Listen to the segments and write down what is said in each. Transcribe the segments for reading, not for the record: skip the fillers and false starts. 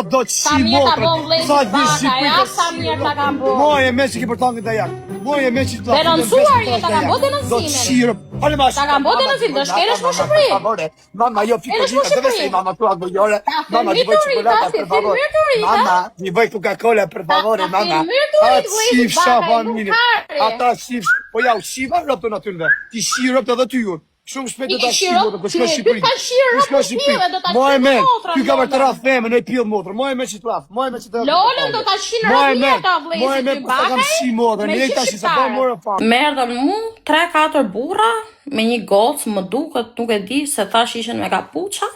Do të Sa shi mirë ta motrën, bon vllezit sa të vish Bakaj, Shqipëri a, do sa shi mirë ta ka bo. Moje me që ke për tankën dajak. Moje me që të Denoncuar je, ta kanë bo Do të denoncimin. shi rob. Ale ma Ta kanë bo denoncimin, do shkelesh në Shqipëri. Per favore. Mama, jo fico Shkelesh në vina, dove Shqipëri. sei mamma tua gojore? Ta Mama, ti vuoi filmiturit, cioccolata ta, per si favore? filmiturit, Mama, ti vuoi Coca-Cola per favore, ta mama? filmiturit, Ata vllezit shifsha Bakaj, nuk familje. kari. Ata shifsh, po ja u shiva robën atynve. Ti shi robët edhe ty ju. Shumë shpejt do ta I shi shiro- motrën, po shko ty- Shqipëri. ty ka shirë Po shko robën Shqipëri. pive, do ta Moje shirë men, motrën, ky ka për të London. raf femën, e pill motrën. Moje me që të raf, moje me që të raf. Lolën do ta shinë Moje robia men, ta vllezit moje men, ky po ta kam Bakaj, shi motrën. me Ne gjithë tash sa bë shqiptarët. morë fare. Më erdhën mu 3-4 burra me një gocë, më duket, nuk e di se thash ishin me kapuça.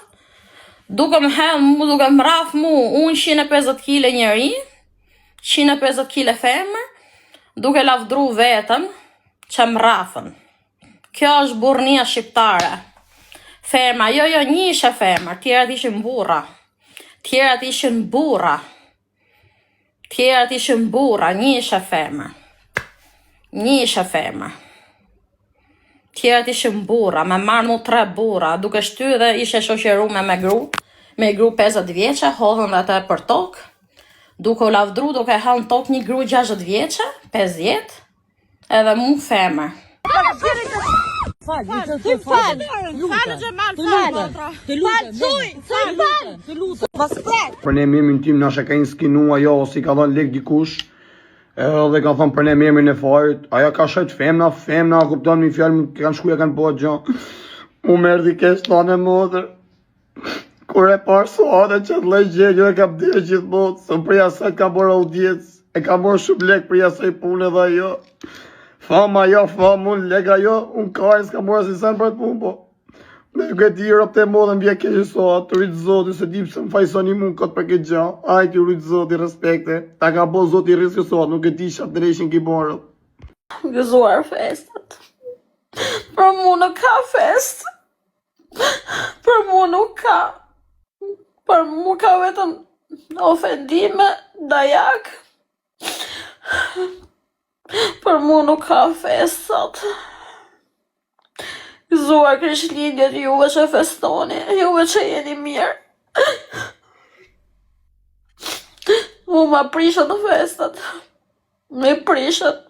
Duke më hedh mu, duke më rraf mu, unë 150 kg njeri, 150 kg femër, duke lavdru vetën që më rrafën. Kjo është burrnia shqiptare. Ferma, jo, jo, një ishe femër, tjerat ishin burra. Tjerat ishin burra. Tjerat ishin burra, një ishe femër. Një ishe femër. Tjerat ishin burra, me marrë mu tre burra, duke shty dhe ishe shoqërume me gru, me gru 50 vjeqe, hodhën dhe atë për tokë, duke u lavdru, duke hallë në tokë një gru 60 vjeqe, 50, edhe mu femër. Fal, të fal. Fal, Xhemal, fal. Të lutem, thuj, thuj fal. Të lutem. Për ne emrin tim na ka inskinu ajo ose i ka dhënë lek dikush edhe ka thënë për ne emrin e fajit ajo ka shajt femna femna kupton mi fjalë më kanë shkuja kanë po gjë mu më erdhi keq thonë motër kur e parë suade që të lej gjë jo e kam dhe gjithmonë se prej asaj ka bërë audiencë e ka bërë shumë lek prej asaj pune dhe ajo fama jo fama unë lek ajo unë ka e s'ka bërë asnjë sen për atë punë po Në nuk e di rob të modhe më vjen keq sot, të rrit zoti se di pse më fajsoni mu kot për këtë gjë. Aj të rrit zoti respekte. Ta ka bo zoti rrisk sot, nuk e di çfarë drejshin ki borë. Gëzuar festat. Për mu nuk ka festë. Për mu nuk ka. Për mu ka vetëm ofendime, dajak. Për mu nuk ka festë sot. Gëzuar Krishtlindjet juve që festoni, juve që jeni mirë. Mu ma prishët festat. Me prishët.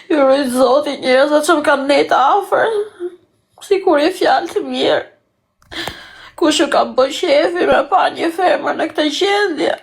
Ju rujt zoti njerëzve që më kanë nejtë afër, sikur i fjalë të mirë. Kush ju ka bë qefi me pa një femër në këtë gjendje?